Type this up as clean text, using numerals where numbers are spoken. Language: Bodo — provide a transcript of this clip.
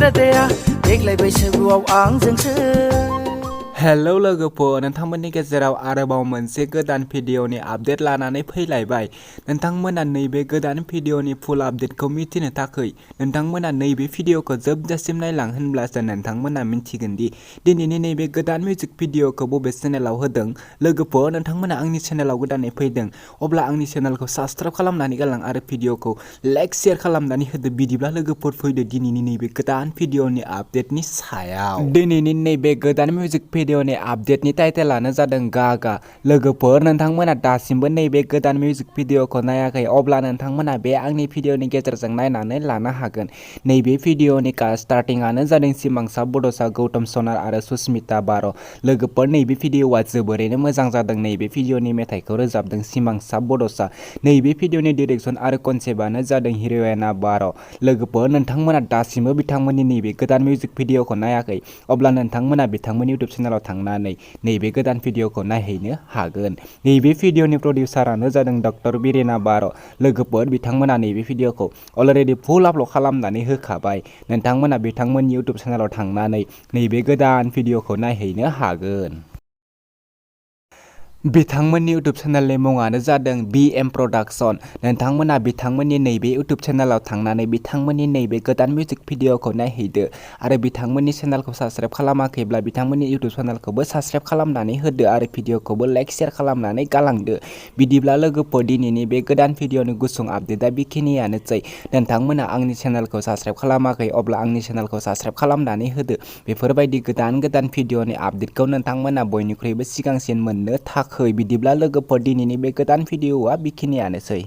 खोथाया देग्लाय बैसागुआव आंजोंसो हेलौ लोगोफोर, नोंथांमोननि गेजेराव आरोबाव मोनसे गोदान भिडिअनि आपडेट लानानै फैलायबाय। नोंथांमोना नैबे गोदान भिडिअनि फुल आपडेटखौ मिथिनो थाखाय नोंथांमोना नैबे भिडिअखौ जोबजासिम नायलां, होनब्लासो नोंथांमोना मिथिगोन दि दिनैनि नैबे गोदान मिउजिक भिडिअखौ बबे चेनेलाव होदों। लोगोफोर, नोंथांमोना आंनि चेनेलाव गोदानै फैदों, अब्ला आंनि चेनेलखौ साबस्क्राइब खालामनानै गालां आरो भिडिअखौ लाइक शेयार खालामनानै होदो। बिदिब्ला लोगोफोर फैदो दिनैनि नैबे गोदान भिडिअनि आपडेटनि सायाव। दिनैनि नैबे गोदान मिउजिक भिडिअनि आपडेटनि टाइटेलानो जादों गागा। लोगोफोर, नोंथांमोना दासिमबो नैबे गोदान मिउजिक भिडिअखौ नायाखै, अब्ला नोंथांमोना बे आंनि भिडिअनि गेजेरजों नायनानै लानो हागोन। नैबे भिडिअनि स्टार्टिंआनो जादों सिमांसा बड'सा, गौतम सनार आरो सुस्मिता बार'। लोगोफोर, नैबे भिडिअआ जोबोरैनो मोजां जादों। नैबे भिडिअनि मेथाइखौ रोजाबदों सिमांसा बड'सा। नैबे भिडिअनि डिरेक्सन आरो कनसेप्टआनो जादों हिर'इना बार'। लोगोफोर, नोंथांमोना दासिमबो बिथांमोननि नैबे गोदान मिउजिक भिडिअखौ नायाखै, अब्ला नोंथांमोना बिथांमोननि इउटुब चेनेलाव थांनानै नैबे गोदान भिडिअखौ नायहैनो हागोन। नैबे भिडिअनि प्रडिउसारानो जादों डक्टर बिरेना बार'। लोगोफोर, बिथांमोना नैबे भिडिअखौ अलरेडि फुल आपल'ड खालामनानै होखाबाय। नोंथांमोना बिथांमोननि इउटुब चेनेलाव थांनानै नैबे गोदान भिडिअखौ नायहैनो हागोन। बिथांमोननि इउटुब चेनेलनि मुङानो जादों BM प्रडाक्शन। नोंथांमोना बिथांमोननि नैबे इउटुब चेनेलाव थांनानै बिथांमोननि नैबे गोदान मिउजिक भिडिअखौ नायहैदो आरो बिथांमोननि चेनेलखौ साबस्क्राइब खालामाखैब्ला बिथांमोननि इउटुब चेनेलखौबो साबस्क्राइब खालामनानै होदो आरो भिडिअखौबो लाइक शेयार खालामनानै गालांदो। बिदिब्ला लोगोफोर, दिनैनि बे गोदान भिडिअनि गुसुं आपडेटआ बेखिनियानोसै। नोंथांमोना आंनि चेनेलखौ साबस्क्राइब खालामाखै, अब्ला आंनि चेनेलखौ साबस्क्राइब खालामनानै होदो। बेफोरबायदि गोदान भिडिअनि आपडेटखौ नोंथांमोना बयनिख्रुइबो सिगांसिन मोननो थाखाय। बिदिब्ला लोगोफोर, दिनैनि बे गोदान भिडिअआ बेखिनियानोसै।